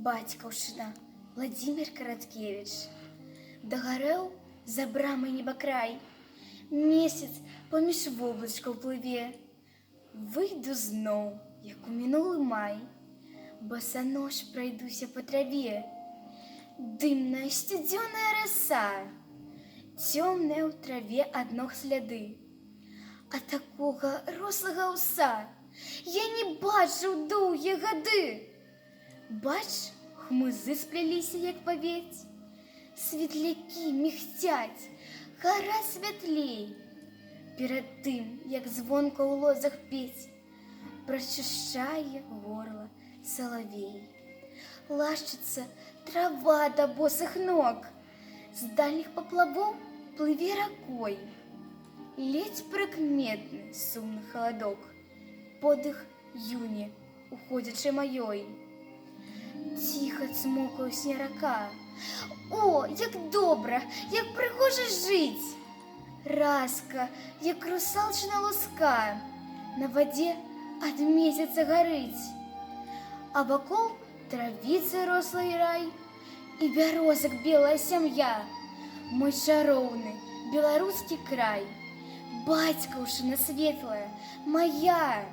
Бацькаўшчына, Уладзімір Караткевіч. Дагарэў за брамай небакрай. Месяц паміж воблачкаў плыве. Выйду зноў, як у мінулы май, басанож прайдуся па траве. Дымная сцюдзёная раса, цёмная ў траве ад ног сляды. А такога рослага аўса я не бачыў доўгія гады. Бач, хмызы спляліся, як павець, светлякі мігцяць, гара святлей. Перад тым, як звонка ў лозах пець, прачышчае горла салавей. Лашчыцца трава да босых ног, з дальніх паплавоў плыве ракой. Ледзь прыкметны сумны халадок, подых юні, уходзячай маёй. Ціха цмокае ў сне рака. О, як добра, як прыгожа жыць! Раска, як русалчына луска, на вадзе ад месяца гарыць. А вакол травіцы рослы рай і бярозак белая сям'я. Мой чароўны беларускі край, бацькаўшчына светлая, мая.